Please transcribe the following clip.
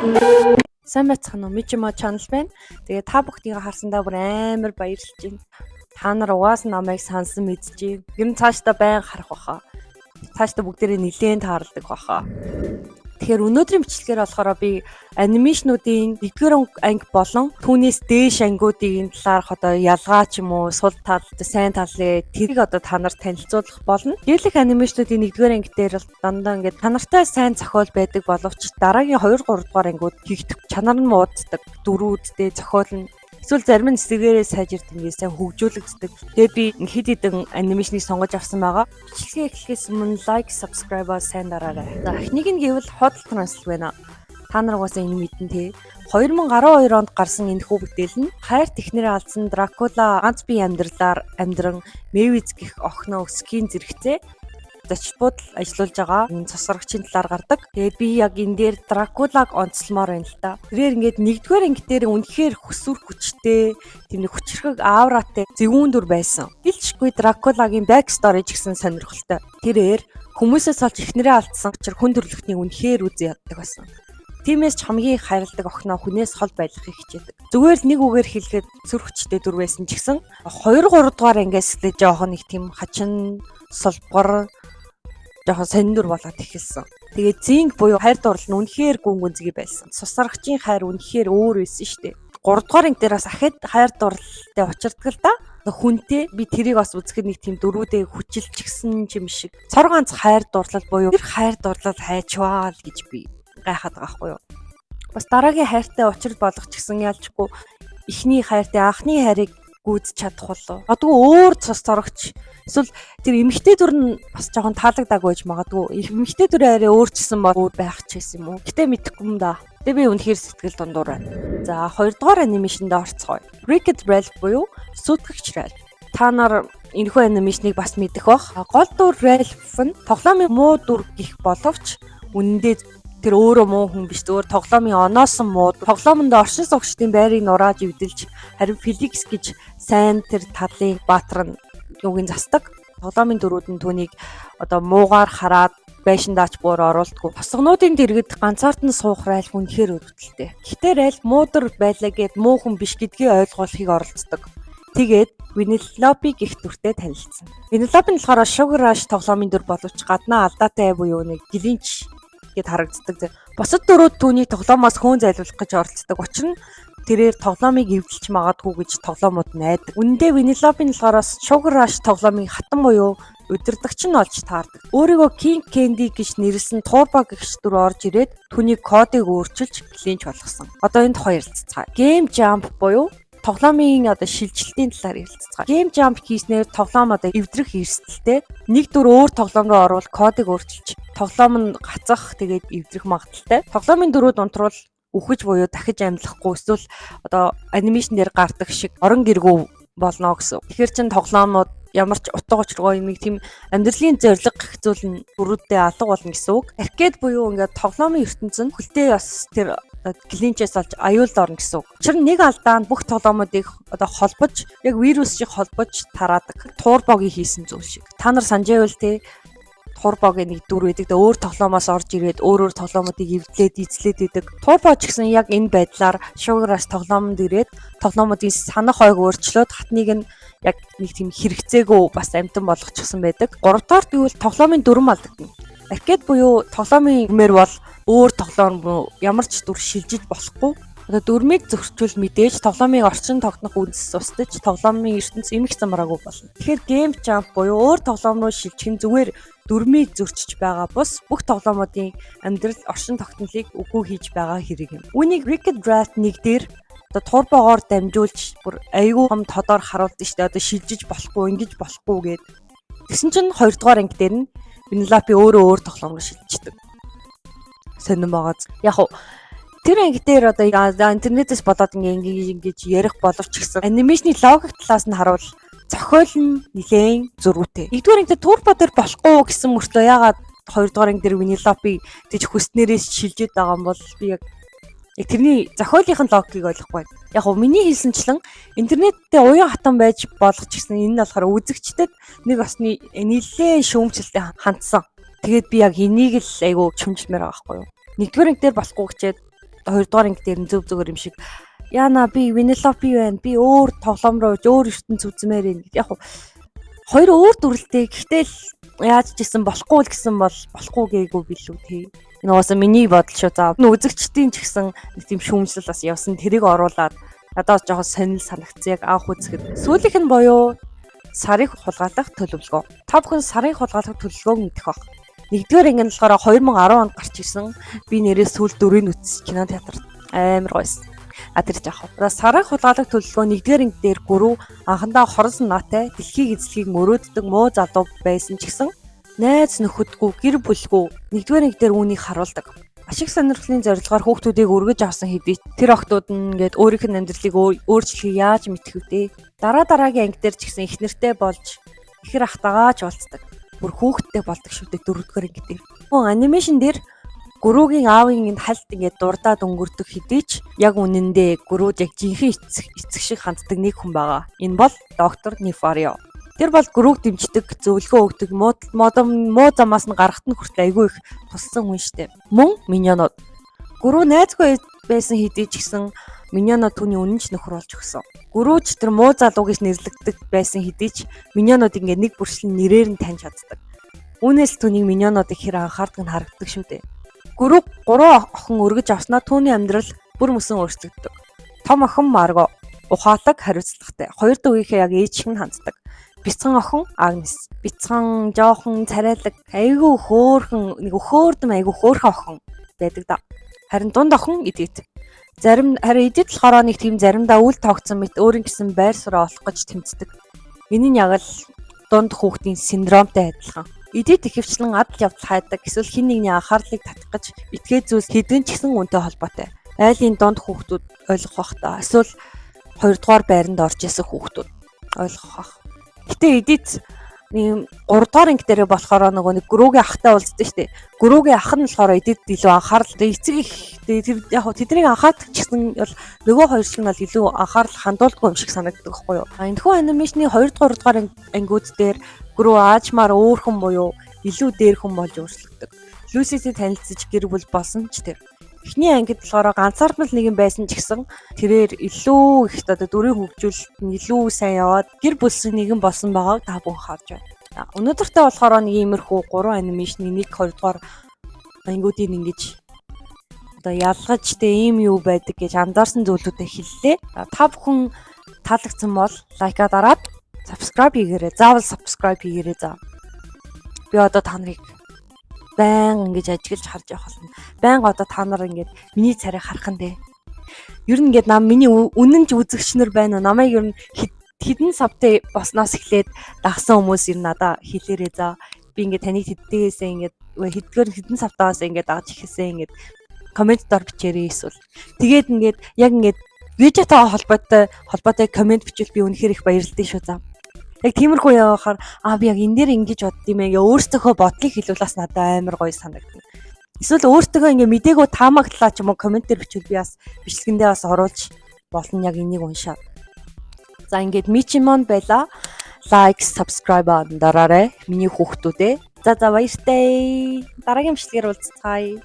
Сайн байцгаана уу? Мижимо channel байна. Тэгээ та бүхнийг харсандаа бүр амар баярлж байна. Та нар угаас намайг сансан мэдж байна. Ер нь цаашдаа байн харах баха. Цаашдаа бүгдээрээ нилээн тааралдаг баха. Тэгэхээр өнөөдрийн бичлэгээр болохоор би animation уудын 1-р анги болон түүнээс дээш ангиудын талаарх одоо ялгаа ч юм уу, сул тал, сайн талыг тэрийг одоо та нарт танилцуулах болно. Дийлэх animation уудын 1-р анги дээр бол дандаа ингээд чанартай сайн зохиол байдаг боловч дараагийн 2 3 дугаар ангиуд хийгдэх чанар нь мууддаг, дүрүүдтэй зохиол нь эсвэл зарим нь эсрэгээрээ сайжирд, ингээд сайн хөгжүүлэгддэг. Тэгээд би хэд хэдэн animation ыг сонгож авсан байгаа. Бичлэгээ эхлэхээс өмнө like, subscribe-аа сайн дараарай. За, эхнийг нь гэвэл Hotel Transylvania. Та нар угаасаа энэ мэдэн те. 2012 онд гарсан энэ хүү бүтээл нь хайрт эхнэрээ алдсан Дракула ганц бие амьдралаар амьдран Мэвиз гэх охиноо өсгөхийн зэрэгцээ зочид буудал ажиллуулж байгаа энэ цус сорогчийн талаар гардаг. Тэгээд би яг энэ дээр Дракулаг онцлмоор байна л та. Тэрээр ингээд нэгдүгээр анги дээр үнэхээр хөсвөр хүчтэй, тийм нэг хүчирхэг ауратай зөвүүн дүр байсан. Илчгүй Дракулагийн back story ч гэсэн сонирхолтой. Тэрээр хүмүүсээс олж эхнэрээ алдсан учир хүн төрөлхтнийг үнэхээр үзэн яддаг байсан. Тиймээс ч хамгийн их хайрладаг охиноо хүнээс хол байлгахыг хичээдэг. Зүгээр л нэг үгээр хэлэхэд сүр хүчтэй дүр байсан ч гэсэн 2 3 дугаар ангиас эхлээд жоохон нэг тийм хачин, сулбар, жоохон сонин дүр болоод эхэлсэн. Тэгээд zing буюу хайр дурлал нь үнэхээр гүн гүнзгий байсан. Цус сорогчийн хайр үнэхээр өөр байсан шүү дээ. 3 дугаар анги дээр бас ахид хайр дурлалтай учирдаг л да. Хүнтэй би тэрийг бас үзэхэд нэг тийм дөрүүдээ хүчилчихсэн юм шиг. Цор ганц хайр дурлал буюу тэр хайр дурлал хайчваа л гэж би гайхаад байгаа байхгүй юу. Бас дараагийн хайртай учрал болгочихсон, ялчгүй эхний хайртай анхны хайрыг гүйцэж чадах болов. Магадгүй өөр цус сорогч эсвэл тэр эмэгтэй дүр нь бас жоохон таалагдаагүй байж магадгүй. Эмэгтэй дүр арай өөрчилсөн бол өөр байх ч байсан юм уу. Гэтэ мэдэхгүй юм да. Тэгээ би үнэхээр сэтгэл дундуур байна. За, хоёрдугаар animation д орцгоё. Wreck-It Ralph буюу Сүйтгэгч Ralph. Та нар энэхүү animation ыг бас мэдэх бах. Гол дүр Ralph нь тоглоомын муу дүр гих боловч үнэндээ тэр өөрөө муу хүн биш, зүгээр тоглоомын оноосон муу, тоглоомонд оршин суугчдын байрыг нурааж эвдэлж, харин Феликс гэж сайн тэр талын баатар нь юуг нь засдаг. Тоглоомын дүрүүд нь түүнийг одоо муугаар хараад байшиндаач буур оруулдаггүй. Тосгонуудын дэргэд ганцаард нь суух Ральф үнэхээр өрөвдөлтэй. Гэхдээ Ральф муудар байлаа гэд муу хүн биш гэдгийг ойлгуулахыг оролддог. Тэгээд Венелопи гэх дүртэй танилцсан. Венелопи нь болохоор Sugar Rush тоглоомын дүр боловч гаднаа алдаатай буюу нэг glitch гэд харагддаг. Бусад дүрүүд түүний тоглоомоос хөөн зайлуулах гэж оролддог. Учир нь тэрээр тоглоомыг эвдэлж магадгүй гэж тоглоомууд найдаг. Үнэндээ Венелопи нь болохоор Sugar Rush тоглоомын хатан буюу удирдагч нь олж таардаг. Өөрийгөө King Candy гэж нэрлэсэн Turbo гэгч дүр орж ирээд түүний кодыг өөрчилж glitch болгосон. Одоо энэ тухай ярилцацгаая. Game Jump буюу тоглоомын одоо шилжилтийн талаар ярилцацгаая. Game Jump хийснээр тоглоом одоо эвдрэх эрсдэлтэй. Нэг дүр өөр тоглоом руу орвол кодыг өөрчилж тоглоом нь гацах, тэгээд эвдрэх магадлалтай. Тоглоомын дүрүүд унтруул үхэж буюу дахиж амьлахгүй эсвэл одоо animation дээр гардаг шиг орон гэргүү болно гэсэн. Тэгэхээр чин тоглоомууд ямар ч утга учиргүй нэг тийм амьдралын зорилго гэх зүйл нь дүрүүддээ алга болно гэсэн үг. Arcade буюу ингээд тоглоомын ертөнц нь хүлтэй бас тэр glitch ээс олж аюулд орно гэсэн үг. Учир нь нэг алдаа нь бүх тоглоомуудыг одоо холбож, яг вирус шиг холбож тараадаг. Турбогийн хийсэн зүйл шиг. Та нар санаж байвал те, Турбогийн нэг дүр байдаг. Тэгээ өөр тоглоомоос орж ирээд өөр өөр тоглоомуудыг эвдлээд эзлээд идэг. Турбо ч гэсэн яг энэ байдлаар Sugar Rush тоглоомонд ирээд тоглоомуудын санах ойг өөрчлөөд хатныг нь яг нэг тийм хэрэгцээгүй бас амтан болгочихсон байдаг. Гуравдугаар гэвэл тоглоомын дүрм алдагдана. Arcade буюу тоглоомын дүрмээр бол өөр тоглоом руу ямар ч дүр шилжиж болохгүй. Одоо дүрмийг зөрчүүл мэдээж тоглоомын орчин тогтнох үндэс устж, тоглоомын ертөнц эмх замраагүй болно. Тэгэхээр Game Jump буюу өөр тоглоом руу шилжих нь зүгээр дүрмийг зөрчиж байгаа бус бүх тоглоомуудын амьдрал оршин тогтнолыг үгүй хийж байгаа хэрэг юм. Үүнийг Wreck-It Ralph 1 дээр одоо турбогоор дамжуулж бүр айгүй том тодор харуулдаг шүү дээ. Одоо шилжиж болохгүй, ингэж болохгүй гэд. Тэгсэн чинь хоёрдугаар анги дээр нь Венелопи өөрөө өөр тоглоом руу шилждэг. Сонирн байгааз. Яг уу тэр анги дээр одоо интернетээс болоод ингээ ингээ ингэж ярих боловч гэсэн animation ы логик талаас нь харуул зохиол нь нэлээн зөрүүтэй. Нэгдүгээр анги дээр турбо дээр болохгүй гэсэн мөртлөө яагаад хоёрдугаар анги дээр Венелопи тийж хүснээрээс шилжээд байгаа юм бол би яг яг тэрний зохиолынх нь логикийг ойлгохгүй байна. Яг уу миний хэлсэнчлэн интернеттэй уян хатан байж болох ч гэсэн энэ нь болохоор үзэгчдэд нэг осны нэлээд шүүмжлэлтэй хандсан. Тэгээд би яг энийг л айгу чүмжилмээр байгаа байхгүй юу. Нэгдүгээр анги дээр болохгүй гэчээд Хоёрдугаар анги дээр нь зөв зөвөр юм шиг Яна, би Венелопи байна. Би өөр тоглоом руу өөр ертөнц үзмээр байна. Яг хоёр өөр дүрлтэй. Гэхдээ л яаж ч гэсэн болохгүй л гэсэн бол болохгүй гээгүй билүү те. Энэ угаасаа миний бодол шүү. За, үзэгчдийн ч гэсэн нэг тийм шүүмжлэл бас явсан. Тэрийг оруулаад надад жоохон сонирхол санагдсан яг анх үзэхэд. Сүүлийнх нь буюу сарыг хулгайлах төлөвлөгөө. Та бүхэн сарын хулгайлах төлөвлөгөөг мэдэх байх. Нэгдүгээр анги нь болохоор 2010 онд гарч ирсэн. Би нэрээ сүүл дөрвийн үзсэн кино театрт. Амар гоёсэн. А, тэр жаах. Сарыг хулгайлах төлөвлөгөө нэгдүгээр анги дээр Гүрү анхандаа хорон санаатай, дэлхийг эзлэхийг мөрөөддөг муу залуу байсан ч гэсэн найз нөхөдгүй, гэр бүлгүй нэгдүгээр анги дээр үүнийг харуулдаг. Ашиг сонирхлын зорилгоор хүүхдүүдийг өргөж авсан хэдий тэр охтууд нь ингээд өөрийнх нь амьдралыг өөрчлөхийг яаж мэдэх вэ? Дараа дараагийн анги дээр ч гэсэн их нэртэй болж ихэр ахтайгаа ч уулздаг. Бүр хүүхэдтэй болдог шүү дээ дөрөвдүгээр анги дээр. Мөн animation дээр Гүрүүгийн аавын энэ хальт ингээд дурдаад өнгөрдөг хэдий ч яг үнэндээ Гүрүүд яг жинхэнэ эцэг шиг ханддаг нэг хүн байгаа. Энэ бол доктор Нефарио. Тэр бол Гүрүүг дэмждэг, зөвлөгөө өгдөг, муу замаас нь гарахт нь хүртэл айгүй их тусалсан хүн штэ. Мөн миньонууд. Гүрүү найзгүй байсан хэдий ч гэсэн миньонууд түүний үнэнч нөхөр болж өгсөн. Гүрүү ч тэр муу залуу гэж нэрлэгддэг байсан хэдий ч миньонууд ингээд нэг бүрчлэн нэрээр нь таньж чаддаг. Үүнээс түүнийг миньонуудыг хэр анхаардаг нь харагддаг шүү дээ. Гүрүү гурван охин өргөж авснаа түүний амьдрал бүр мөсөн өөрчлөгддөг. Том охин Марго ухаалаг, хариуцлагатай. Хоёр дүүгийнхээ яг ээж шиг нь ханддаг. Бяцхан охин Агнес. Бяцхан, жоохон царайлаг, айгүй хөөхөн, нэг өхөөрдөм айгүй хөөхөн охин байдаг да. Харин дунд охин Эдит. Зарим харин Эдит болохоор нэг тийм заримдаа үл тоогдсон мэт өөрийн гэсэн байр сууриа олох гэж тэмцдэг. Энэ нь яг л дунд хүүхдийн синдромтой адилхан. Эдит ихэвчлэн адал явдал хайдаг, эсвэл хэн нэгний анхаарлыг татах гэж этгээд зүйлс хийдэг ч гэсэн үүнтэй холбоотой. Айлын дунд хүүхдүүд ойлгох бах та. Эсвэл хоёрдугаар байранд орж исэн хүүхдүүд ойлгох бах. Гэтэ Эдит нэг 3 дугаар анги дээрээ болохоор нөгөө нэг Гүрүүгийн ахтай уулздаг шүү дээ. Гүрүүгийн ах нь болохоор Эдит илүү анхаарал, эцэг их тэр яг тэднийг анхаардаг ч гэсэн бол нөгөө хоёр шиг нь бол илүү анхаарал хандуулдаггүй юм шиг санагддаг байхгүй юу. А, энэхүү animation ы 2 дугаар 3 дугаар ангиуд дээр Гүрүү аажмаар өөр хүн буюу илүү дээр хүн болж өөрчлөгдөг. Люситэй танилцаж гэр бүл болсон ч тэр. Эхний ангид болохоор ганцаардмал нэгэн байсан ч гэсэн тэрээр илүү их одоо дүрийн хөгжүүлэлт нь илүү сайн яваад гэр бүлсэн нэгэн болсон байгааг та бүхэн харж байна. Өнөөдөртөө болохоор нэг иймэрхүү гурван animation ы 1 2 дугаар ангиудыг ингэж одоо ялгаж тэ ийм юу байдаг гэж анзаарсан зүйлүүдээ хэллээ. Та бүхэн таалагдсан бол like аа дараад subscribe хийгээрэй. Заавал subscribe хийгээрэй за. Би одоо та нарыг байн ингэж ажиглаж харж явах болно. Байнга одоо та нар ингэж миний царайг харах нь дээ. Ер нь ингээд нам миний үнэн ч үзэгч нар байна уу? Намайг ер нь хэдэн sub тай болсноос эхлээд дагсан хүмүүс ер нь надаа хэлээрэй за. Би ингээд таныг тэддгээсээ ингээд хэдгээр хэдэн sub таагаас ингээд дагаж эхэлсэн, ингээд comment дор бичээрэй эсвэл. Тэгээд ингээд яг ингээд видеотойгоо холбоотой comment бичвэл би үнэхээр их баярлалтай шүү за. Яг тиймэрхүү явахаар аа, би яг энэ дээр ингэж бодд юм ээ ингээ өөрсдийнхөө бодлыг хэлвэл бас надад амар гоё санагдана. Эсвэл өөртөө ингээ мдээгүй таамаглалаа ч юм уу comment дээр бичвэл би бас бичлэгэндээ бас оруулж болно яг энийг уншаад. За, ингээд Мичимон байла. Like, subscribe дараарай. Миний хүүхдүүдээ. За, баяртай. Дараагийн бичлэгээр уулзцгаая.